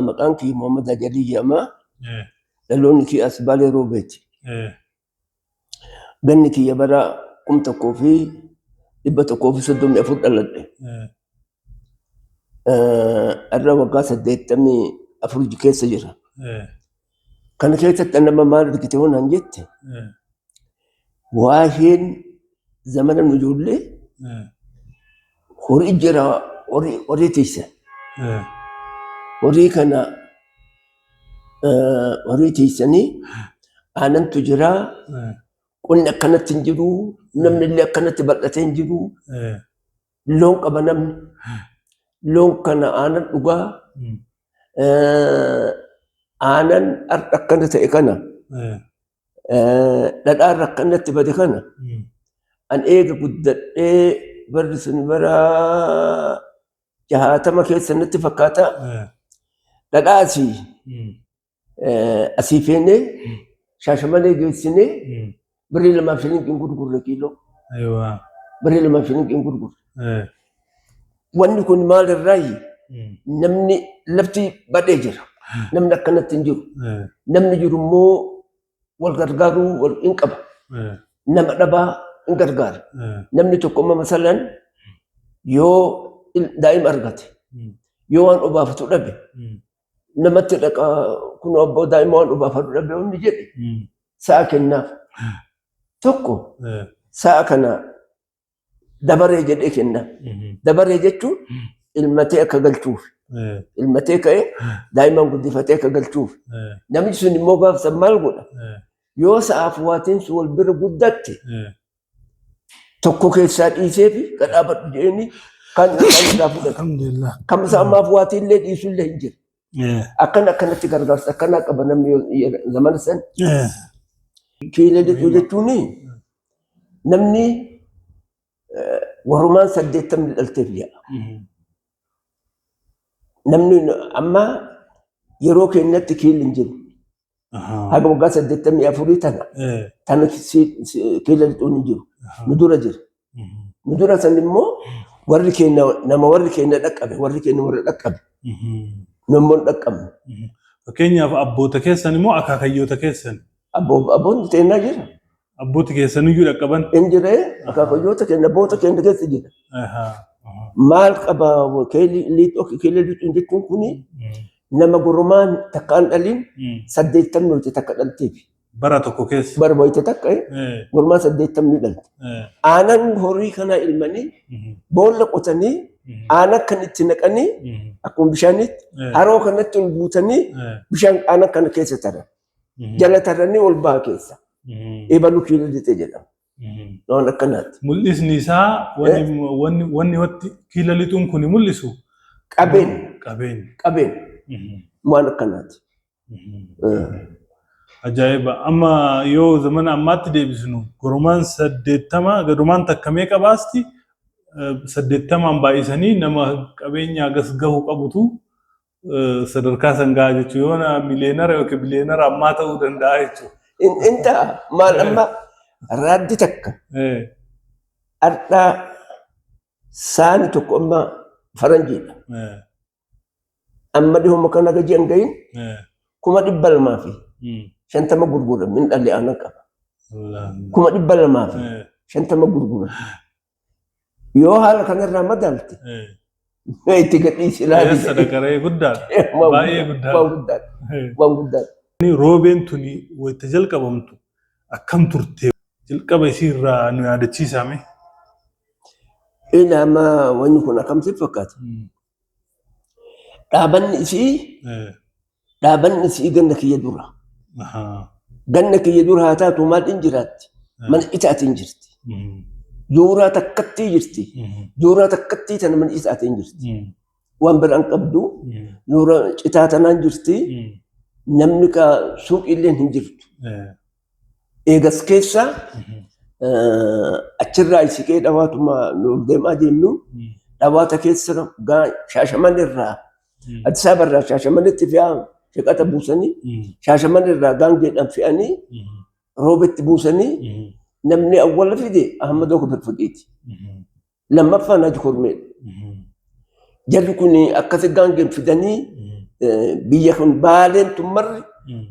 Maqaan kiyya Muhammad Ajalii jedhama. Dhaloonni kiyya as Baalee Roobeeti. Ganni kiyya bara 1134 dhaladhe. Har'a waggaa 84 keessa jira. Kana keessatti nama maal argite hoo naan jette, waa'een zamana nu ijoollee horii jira, horii tiisa. Horii kana horii tiisanii aanantu jira. Qonni akkanatti hin jiru. Namni illee akkanatti bal'atee hin jiru. Loon qaba namni. Loon kana aanan dhugaa. Aanan har'a akkana ta'e kana, dhadhaarra akkanatti bade kana, an eega guddadhee barri sun bara 60 keessa natti fakkaata. Dhadhaa asii asii feenee Shaashamanee geessinee birrii lamaaf shiliinqiin gurgurre kiiloo. Birrii lamaaf shiliinqiin gurgurre. Wanni kun maal irraayi? Namni lafti badhee jira. Namni akkanatti hin jiru. Namni jiru immoo wal gargaaruu wal hin qaba. Nama dhabaa hin gargaara. Namni tokko amma masalan yoo daa'ima argate, yoo waan obaafatu dhabe, namatti dhaqa, kun abboo daa'ima waan obaafatu dhabe inni jedhe, sa'a kennaaf. Tokko sa'a kana dabaree jedhee kenna. Dabaree jechuun ilmatee akka galchuuf. Ilmatee ka'ee daa'imman guddifatee akka galchuuf. Namni sun immoo gaafsan maal godha? Yoo sa'aaf waatiin sun wal bira guddatte, tokko keessaa dhiisee fi gadhaabadhu jedheenii kan kan irraa fudhata. Alhamdulillah. Kan sa'amaaf waatiin illee dhiisu illee hin jiru. Akkana akkanatti gargaarsa akkanaa qaba namni zamana san. Kiila lixuu jechuun namni warumaan 80 dhalteef jedha. Namni amma yeroo keenyatti kiilli hin jiru. Haga waggaa 84 tana tana kiila lixuun hin jiru. Nu dura jira. Nu dura san immoo warri keenya nama warri keenya dhaqqabe, warri keenya warra dhaqqabe. Nu immoo hin dhaqqabne. Fakkeenyaaf abboota keessan immoo akaakayyoota keessan. Abboonni teennaa jira. Abbooti keessaniyyuu dhaqqaban. Hin jiree, akaakayyoota keenya, abboota keenya keessa jira. Maal qaba kiila lixuun jechuun kuni nama goromaan takkaan dhalin 80 wayita takka dhalteef. Bara tokko keessa. Bara wayita takka goromaan 80 dhalte. Aanan horii kanaa ilmanii boolla qotanii aanan kan itti naqanii akkuma bishaanitti haroo kanatti ol guutanii bishaan aanan kana keessa taran. Jala taranii ol baha keessa. Ebalu kiila lixe jedhama. Waan akkanaati. Mul'isni isaa wanni wanni wanti kiila lixuun kun mul'isu. Qabeenya. Qabeenya. Qabeenya. Waan akkanaati. Ajaa'iba! Amma yoo zamana ammaatti deebisnu goromaan 80 gadumaan takka meeqa baasti? 80n baay'isanii nama qabeenya hagas gahu qabutu sadarkaa san gaha jechuudha. Yoo na miliyeenara yookiin biliyeenara ammaa ta'uu danda'a jechuudha. In ta'a. Maal amma raaddi takka har'aa saani tokko amma faranjiidha. Amma dhihuma kana gaji hin gahin 250,000 gurgurame hin dhalle aannan qaba. 250,000 gurgurame. Yoo haala kanarraa madaalte mee itti gadhiisi ilaali. Sadaqaree guddaadha. Baay'ee guddaadha. Waan guddaadha. Waan guddaadha. Roobeen tuni wayita jalqabamtu akkam turte? Jalqaba isii irraa nu yaadachiisaa mee? Ila amma wanni kun akkam sitti fakkaata? Dhaabanni isii dhaabanni isii ganna kiyya dura. Ganna kiyya dura haa taatu maal in jiraatti? Mana itaatiin jirti. Juuraa takkattii jirti. Juuraa takkattii tana mana itaatiin jirti. Waan biraan qabdu juuraa citaa tanaan jirti. Namni ka suuqiilleen hin jirtu. Eegas keessa achirraa siqee dhawaatuma nu deemaa jennu dhawaata keessa Shaashaman irraa, Addis Ababa irraa Shaashamanitti fe'aa shaqaxa buusanii, Shaashaman irraa gaangeedhaan fe'anii Roobetti buusanii, namni awwala fide Ahmadoo Kabir Faqiiti. Lammaffaan Haji Kormeedha. Jarri kun akkasi gaangeen fidanii Biyya kun Baaleen tun marri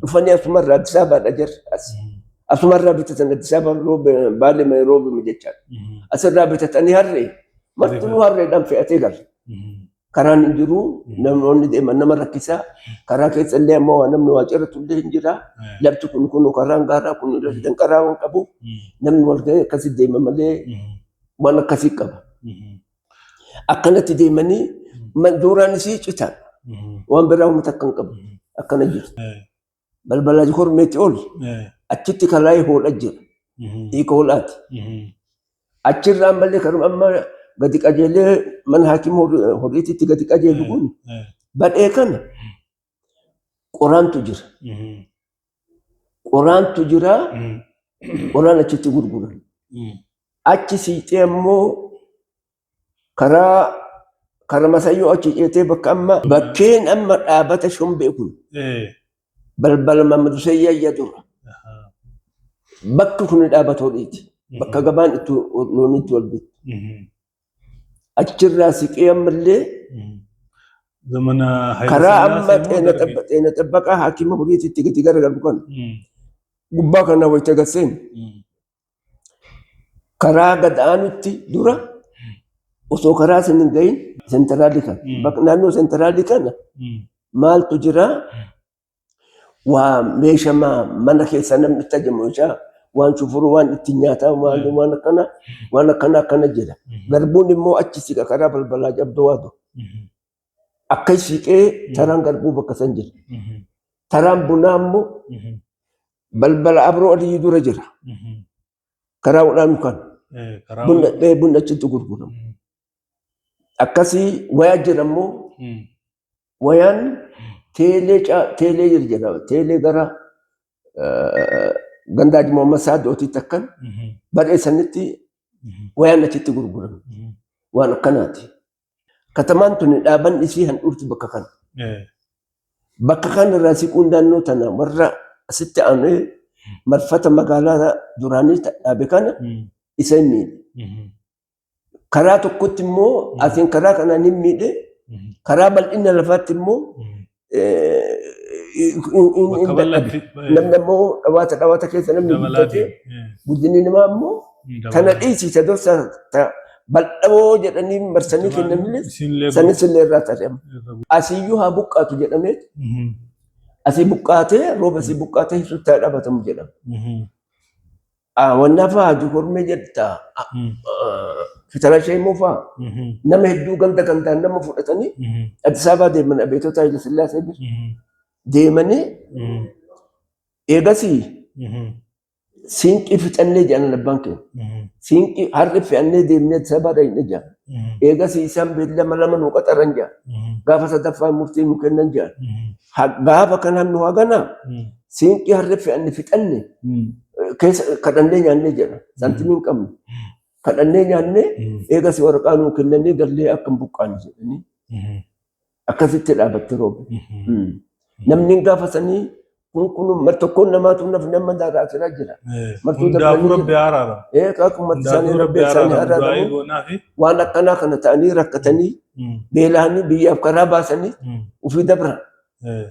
dhufanii asumarraa Addis Ababaadha jirra as. Asumarraa bitatan Addis Ababa Baalee roobime jechaadha. Asirraa bitatanii harree martinuu harreedhaan fe'atee gala. Karaan hin jiru namoonni deeman nama rakkisaa karaa keessa illee ammoo waa namni waa ciratu illee hin jira. Lafti kun kun karaan gaaraa kun danqaraa waan qabuuf namni wal ga'ee akkasii deema malee waan akkasii qaba. Akkanatti deemanii duraan isii citaa waan biraa uummata akka hin qabu akkana jiru. Balbala kormeetti ol achitti karaa hoodha jira. Hiika hoodhaati. Achirraa ammallee kanuma amma gadi qajeelee mana haakima horiititti gadi qajeelu kun badhee kana qoraantu jira. Qoraantu jira. Qoraan achitti gurguran. Achi siixee ammoo karaa karaa masayyoo achi ceetee bakka amma bakkeen amma dhaabata shombee kun balbala Mammadu Seeyyayya dura. Bakki kun dhaabata horiiti. Bakka gabaan itti loon itti wal bittu. Achirraa siqee ammallee Zamana Haayile karaa amma Sillaasee moo xeena Dargii? xeena xabbaqaa haakima horiititti gadi garagalu kana gubbaa kana wayita gaseen karaa gad aanutti dura osoo karaa san hin gahin senteraalii kana bakka naannoo senteraalii kana maaltu jira waa meeshaa mana keessa namni itti ajamu meeshaa waan shufuru waan ittiin nyaataa waan waan akkana waan akkana akkana jira. Garbuun immoo achi siqa karaa balbalaa jabduu waadu. Akka siqee taraan garbuu bakka san jira. Taraan bunaa immoo balbala abroo adii dura jira. Karaa olaanu kan bunni achitti gurguramu. Akkasii wayaa jira immoo wayaan teelee teelee jira jedhama. Teelee gara ganda Haji Muhammad Saaddootitti akkan badhee sanitti wayaan achitti gurguramu. Waan akkanaati. Katamaan tuni dhaaban isii handhuurti bakka kana. Bakka kana irraa siquun naannoo tana warra asitti aanee marfata magaalaa duraanii dhaabe kana isa hin miidhe. Karaa tokkotti immoo asiin karaa kanaan hin miidhe. Karaa bal'ina lafaatti immoo Bakka hin dadhabe. bal'aatti Namni ammoo dhawaata dhawaata keessa namni dabalaa guddatee deema. guddinni namaa immoo tana dhiisii ta dursa ta bal'oo jedhanii marsanii kennanillee Isinillee sanis illee irraa tari'ama. Asiyyuu haa buqqaatu jedhamee asii buqqaatee rooba asii buqqaatee hir'utti haa dhaabatamu jedhama. Wannaa fa'aa Hajji Kormee jedhta Fitara Sheemoo fa'aa nama hedduu ganda gandaan nama fudhatanii Addis Ababaa deeman abeetota Haile Sillaasee bira deemanii eegasii siinqii fixannee jedhan abbaan keenya. Siinqii har'i fe'annee deemnee Addis Ababaa dhaqne jedhan. Eegasii isaan beellama lama nu qaxaran jedhan. Gaafa sadaffaa murtii nu kennan jedhan. Gaafa kanaan nu haganaa siinqii har'a fe'anne fixanne keessa kadhannee nyaannee jedha. Saantimii hin qabnu. Kadhannee nyaannee eegas waraqaa nuu kennanii gallee akka hin buqqaane jedhanii akkasitti dhaabatte roobe. Namni gaafa sanii kun kun mar tokkoon namaatu nafni amma daaraa jira. Martuu Hundaafuu dabalanii rabbi araarama. Ee akkuma isaanii Hundaafuu rabbi rabbi isaanii araarama. Du'aa'ii araaramu goonaa fi waan akkanaa kana ta'anii rakkatanii beela'anii biyyaaf karaa baasanii ofii dabran.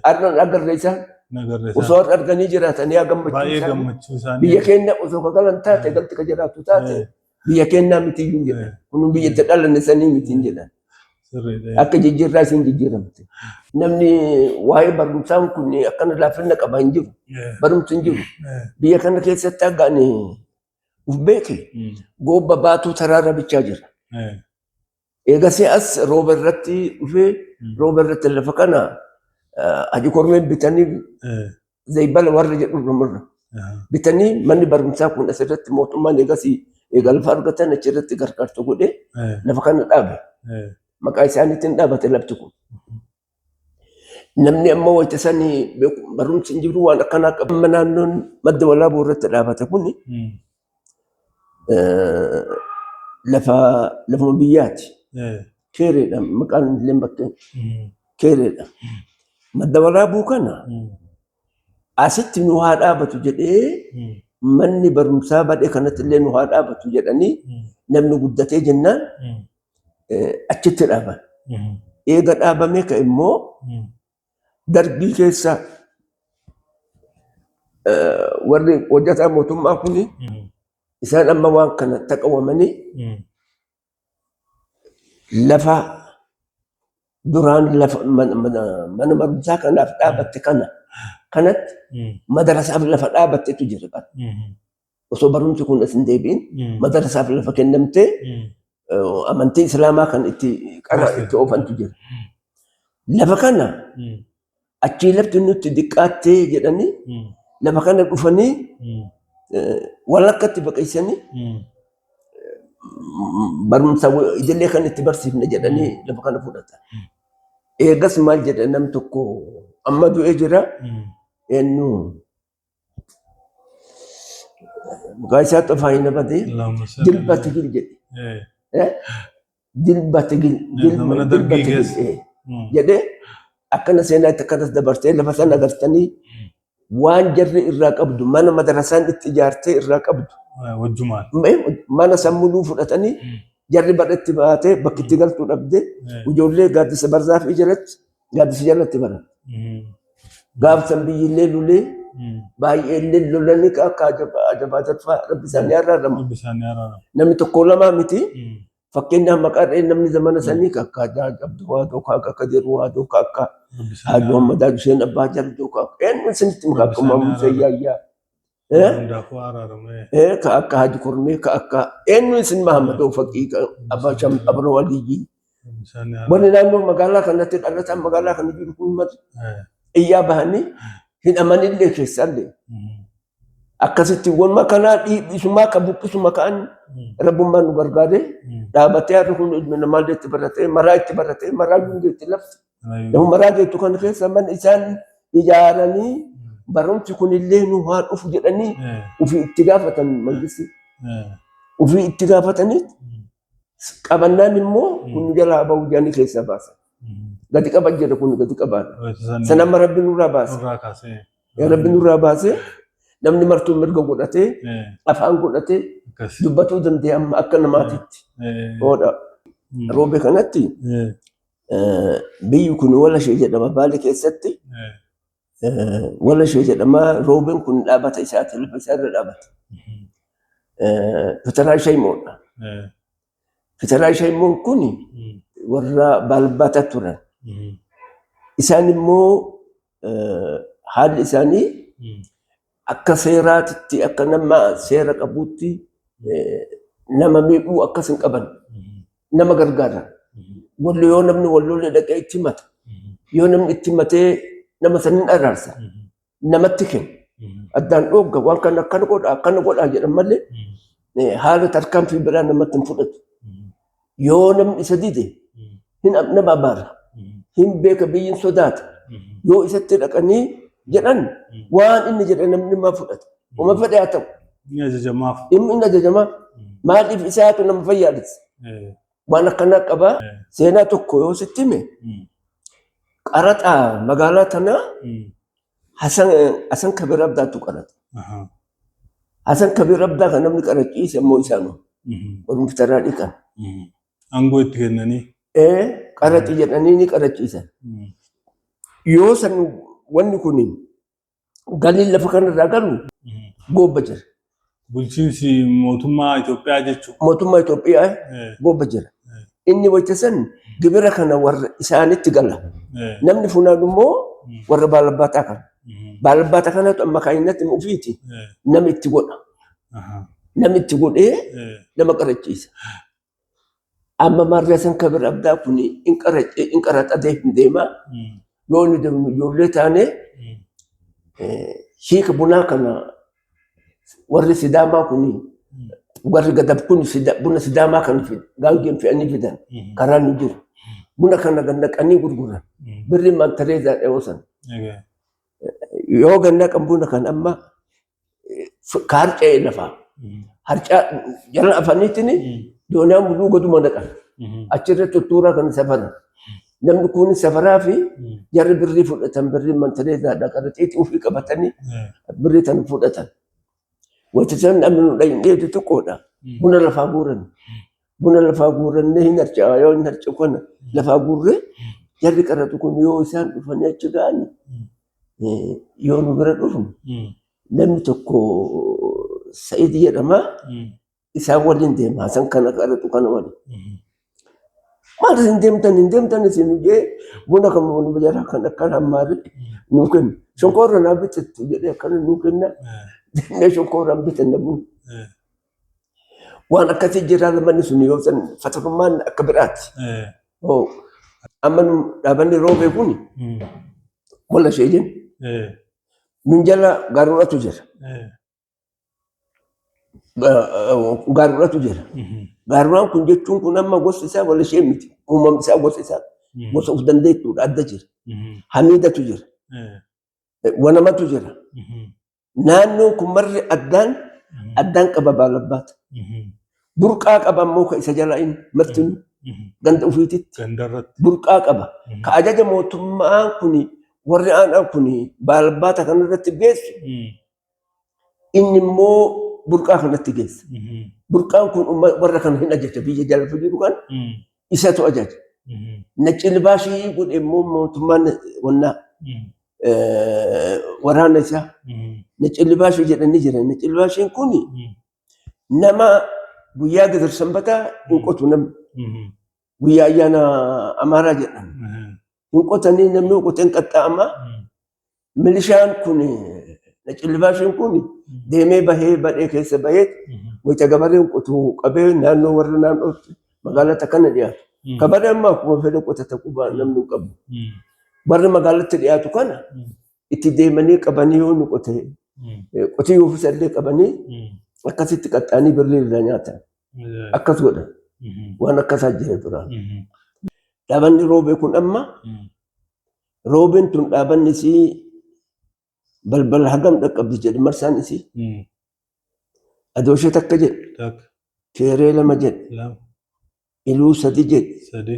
Har'an agarre isaan nagarre isaan. osoo har'a arganii jiraatanii haa gammachuu Baay'ee isaanii. gammachuu isaanii. Biyya keenya osoo kagalan taate galti ka jiraattu taate biyya keenyaa miti iyyuu jedhan. Kun biyya itti dhalanne sanii miti hin jedhan. Sirriidha. Akka jijjiirraa isin jijjiiramte. Namni waa'ee barumsaan kun akkana laafinna qaba hin jiru. Barumsi hin jiru. Biyya kana keessatti akka ani uf beeke goobba baatuu taraarra bichaa jira. Eegasii as rooba irratti dhufee rooba irratti lafa kana Haji Kormeen bitanii Zaybala warra jedhu irra bitanii manni barumsaa kun asirratti mootummaan eegasii eega lafa argatan achirratti gargaarsa godhee lafa kana dhaabe. Maqaa isaaniitiin dhaabate lafti kun. Namni ammoo wayita sanii barumsi hin jiru waan akkanaa qaba. Amma naannoon madda walaabuu irratti dhaabate kun lafa lafuma biyyaati. Keereedha maqaan illee bakkeen keereedha. Madda walaabuu kana asitti nu haa dhaabatu jedhee manni barumsaa badhee kanatti illee nu haa dhaabatu jedhanii namni guddatee jennaan achitti dhaaban. Eega dhaabamee ka'e immoo Dargii keessa warri hojjetaa mootummaa kun isaan amma waan kana taqawwamanii lafa duraan lafa mana barumsaa kanaaf dhaabatte kana kanatti madarasaaf lafa dhaabattetu jira qaba. Osoo barumsi kun as hin deebi'in madarasaaf lafa kennamtee amantii islaamaa kan itti qara itti oofantu jira. Lafa kana achii lafti nutti diqqaattee jedhanii lafa kana dhufanii walakkatti baqeessanii barumsa ijoollee kan itti barsiifne jedhanii lafa kana fudhatan. Eegas maal jedhe nam tokko amma du'ee jira eenyu maqaa isaa xofaa hin dhabate Allahumma salli dilba tigil jedhe. Dilba tigil Zamana dilba dargii tigil keessa. Jedhee akkana seenaa itti akkanas dabarsee lafa sana agartanii waan jarri irraa qabdu mana madarasaan itti ijaartee irraa qabdu Wajjumaan. Mana san muluu fudhatanii jarri badhatti baatee bakki itti galtuu dhabde ijoollee gaaddisa barzaafii jalatti gaaddisa jalatti baran. Gaaf san biyyillee lulee baay'eellee lolanii akka ajabaa tarfaa rabbi isaanii arraaramu. Rabbi isaanii araaramu. Namni tokko lamaa miti. Fakkeenyaaf maqaa dhahee namni zamana sanii akka Abduu Waadoo ka akka Kadir Waadoo ka akka Rabbi isaanii Haji Muhammad Hussein Abbaa Jaldoo ka akka eenyu isinitti maqaa Rabbi akka isaanii Maamud araaramu. Sayyaayyaa. Hundaafuu araaramu. Ka akka Haji Kormee ka akka eenyu isin Mahammadoo Faqii ka Abbaa Sham Abroo Aliyyii. Rabbi isaanii araaramu. Wanni naannoo magaalaa kanatti dhalataan magaalaa kana jiru kun marti iyyaa bahanii hidhamanillee keessallee akkasitti walma kanaa dhiisumaa ka buqqisuma ka'an rabbummaan nu gargaaree dhaabatee har'i kun ilmi namaallee itti baratee maraa itti baratee maraa yuungeetti lafti. Lafa maraa geettu kana keessa mana isaan ijaaranii barumsi kunillee nu haa dhufu jedhanii ofii itti gaafatan mangisti. Ofii itti gaafatanii qabannaan immoo kun nu jalaa bahu jedhanii keessaa baasan. Gadi qaban jedha kun gadi qabaan. Sana amma rabbi nurraa baase. Nurraa kaasee. Rabbi nurraa baase namni martuu mirga godhatee afaan godhatee dubbatuu danda'e amma akka namaatitti. Hoodha. Roobe kanatti biyyi kun wala ishee jedhama Baale keessatti wala ishee jedhama roobeen kun dhaabata isaati lafa isaa irra dhaabata. Fitaraa Shaymoodha. Fitaraa Shaymoon kun warra baalbata turan. Isaan immoo haalli isaanii akka seeraatitti akka nama seera qabuutti nama miidhuu akkas hin qaban. Nama gargaaran. Walli yoo namni wal lole dhaqee itti himata. Yoo namni itti himatee nama sanin araarsa. Namatti kenna. Addaan dhoogga waan kana akkana godha akkana godhaa jedhan malee haala tarkaanfii biraa namatti hin fudhatu. Yoo namni isa dide hin nama abaara. Hin beeka biyyin sodaata. Yoo isatti dhaqanii jedhan waan inni jedhe namni maa fudhata. Uma fedhe haa ta'u. Inni ajajamaaf. Inni ajajamaa. Maaliif isaatu nama fayyadis. Waan akkanaa qabaa. Seenaa tokko yoo sitti hime qaraxa magaalaa tanaa Hasan Kabir Abdaatu qaraxa. Hasan Kabir Abdaa kan namni qarachiise immoo isaanuma. Warri taraa dhiqan. Aangoo itti kennanii. Qaraxi jedhanii ni qarachiisan. Yoo san wanni kun galiin lafa kanarraa galu goobba jira. Bulchiinsi mootummaa Itoophiyaa jechuudha. Mootummaa Itoophiyaa goobba jira. Inni wayita san gibira kana warra isaanitti gala. Namni funaanu immoo warra baalabbaataa kana. Baalabbaataa kanatu amma kaayinatti ofiiti nama itti godha. Nama itti godhee nama qarachiisa. Amma maarree san kabir abdaa kun in qaracee in qaraxatee hin deemaa. Yoo inni deemu ijoollee taanee hiika bunaa kana warri Sidaamaa kun warri gadab kun buna Sidaamaa kana gaangeen fe'anii fidan karaan hin jiru. Buna kana gad naqanii gurguran. Birri mantareezaa dhiyoo sana. Yoo gad naqan buna kana amma ka harca'e lafaa. Harcaa jala afaniitiin doonaa muluu gaduma naqan. Achirra tuttuuraa kan safaran. Namni kun safaraa fi jarri birrii fudhatan birrii mantareezaadha qaraxiitii ofii qabatanii birrii tan fudhatan. Wayita san namni nu dhayin dheedu xiqqoodha. Buna lafaa guuran. Buna lafaa guurannee hin harca'a yoo hin harca'u kana lafaa guurree Jarri qaratu kun yoo isaan dhufanii achi ga'an yoo nu bira dhufu namni tokko Sa'id jedhama isaan waliin deema Hasan kana qaratu kana waliin. Maal isin deemtan hin deemtan isin jee buna kan buna jara kan akkana ammaarri nuu kenna. Shonkoorra naa bitattu jedhee akkana nuu kenna. Deemnee shonkoorraan bitanna buna. Waan akkasii jira manni sun yoo san fatarummaan akka biraati. Hoo amma nu dhaabanni roobee kun walla ishee jennu nun jala gaaruratu jira. Gaaruratu jira. Gaaruraan kun jechuun kun amma gosti isaa walla ishee miti. Uumamni isaa gosa isaa gosa of dandeettuudha adda jira. Hamiidatu jira. Wanamatu jira. Naannoon kun marri addaan addaan qaba baalabbaata. Burqaa qaba immoo ka isa jalaa inni martinuu ganda ofiititti Gandarratti. burqaa qaba. Ka ajaja mootummaan kun warri aanaa kun baalabbaata kanarratti geessu inni immoo burqaa kanatti geessa. Burqaan kun warra kana hin ajaja biyya jala jiru kan isatu ajaja. Nacci libaashii godhe immoo mootummaan wannaa waraana isaa nacci libaashii jedhanii jiran. Nacci libaashiin kun nama guyyaa gidir sanbataa hin qotu namni. Guyyaa ayyaana Amaaraa jedhama. Hin qotanii namni qoteen qaxxaa'ama. Milishaan kun nacci libaashiin kun deemee bahee badhee keessa bahee wayita gabareen qotu qabee naannoo warra naannootti magaalatti akkana dhiyaatu. Gabaree amma akkuma fedhe qotata qubaa namni hin qabu. Warri magaalatti dhiyaatu kana itti deemanii qabanii yoo nu qote qotiyyoo ofiisallee qabanii akkasitti qaxxaanii birrii irraa nyaatan. Akkas godhan. Waan akkasaa jira duraan. Dhaabanni roobee kun amma roobeen tun dhaabanni isii balbala hagam dhaqqabdi jedhe marsaan isii. Adooshee takka jedhe. Takka. Keeree lama jedhe. Lama. Iluu sadi jedhe. Sadi.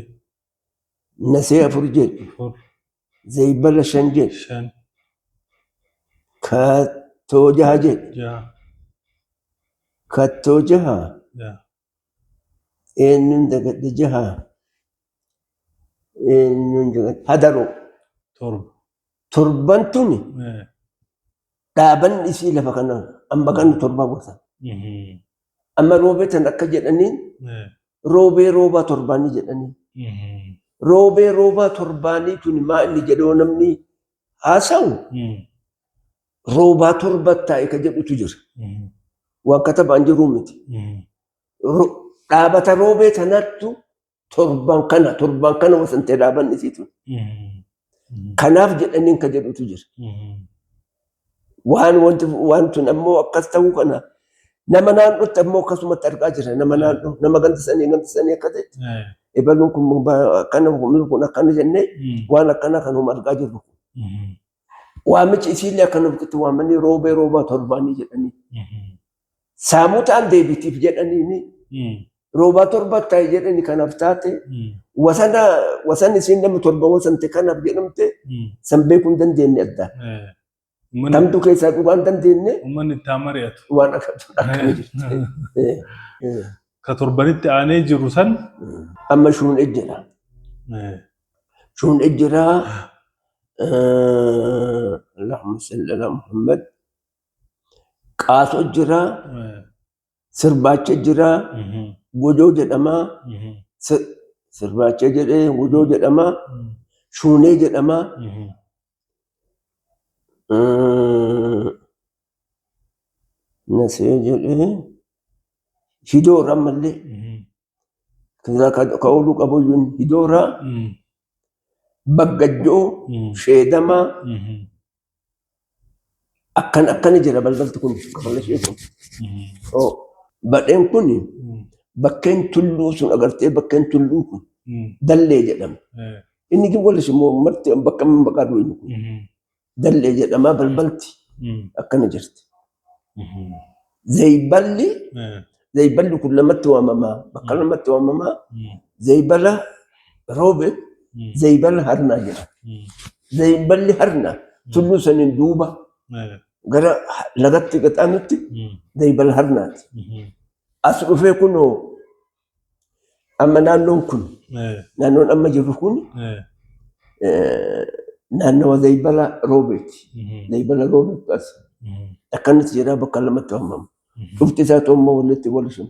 Nasee afur jedhe. Afur. Zeeybala shan jedhe. Shan. Kattoo jaha jedhe. Jaha. Kattoo jaha. Jaha. Eenyuun dagadhe jaha. Eenyuun dagadhe hadaroo. Torba. Torban tuni dhaabanni isii lafa kana amma kan torba gosa. Amma roobee tan akka jedhaniin roobee roobaa torbaanii jedhanii. Roobee roobaa torbaanii tuni maa inni jedhoo namni haasa'u roobaa torba taa'e ka jedhutu jira. Waan katabaan jiruu miti. Dhaabata roobee tanattu torban kana torban kana wasantee dhaabanni isii tun. Kanaaf jedhaniin ka jedhutu jira. Waan wanti waan tun ammoo akkas ta'uu kana nama naannootti ammoo akkasumatti argaa jira. Nama naannoo nama ganda sanii ganda sanii akka ta'e ebaluun kun akkana kun akkana jennee waan akkana kanuma argaa jirru. Waamichi isiillee akkanumatti waamanii roobee roobaa torbaanii jedhanii. Saamutaan deebitiif jedhaniini roobaa torba ta'e jedhani kanaaf taate wasana wasan isiin nama torba wasante kanaaf jedhamte san beekuu hin dandeenye adda. Tamtu keessaa dhugaa hin dandeenye. Uummanni itti haa mari'atu. Waan akkana jirti. Ka torbanitti aanee jiru san. Amma shuun ejjedha. Shuun ejjedha. Allahumma salli ala Muhammad. Qaasoo jira. Sirbaacha jira. Gojoo jedhama. Sirbaacha jedhee gojoo jedhama. Shuunee jedhama. Nasee jedhee hidoora ammallee. Ka ooluu qabu hidoora. Baggajjoo sheedamaa. Akkan akkana jira balbalti kun kafala ishee kun. Badheen kun bakkeen tulluu sun agartee bakkeen tulluu kun dallee jedhama. Inni kun wallis immoo marti bakka amma maqaa du'e kun dallee jedhama balbalti akkana jirti. Zayballi zayballi kun lamatti waamama bakka lamatti waamama zaybala roobe zaybala harnaa jedha. Zayballi harnaa tulluu saniin duuba gara lagatti qaxaanutti zaybala harnaati. As dhufee kunoo amma naannoon kun naannoon amma jirru kun Naannawa Zaybala Roobeeti. Zaybala Roobeetu as. Akkanatti jedhaa bakka lamatti waamama. Dhufti isaa toommoo walitti wal sun.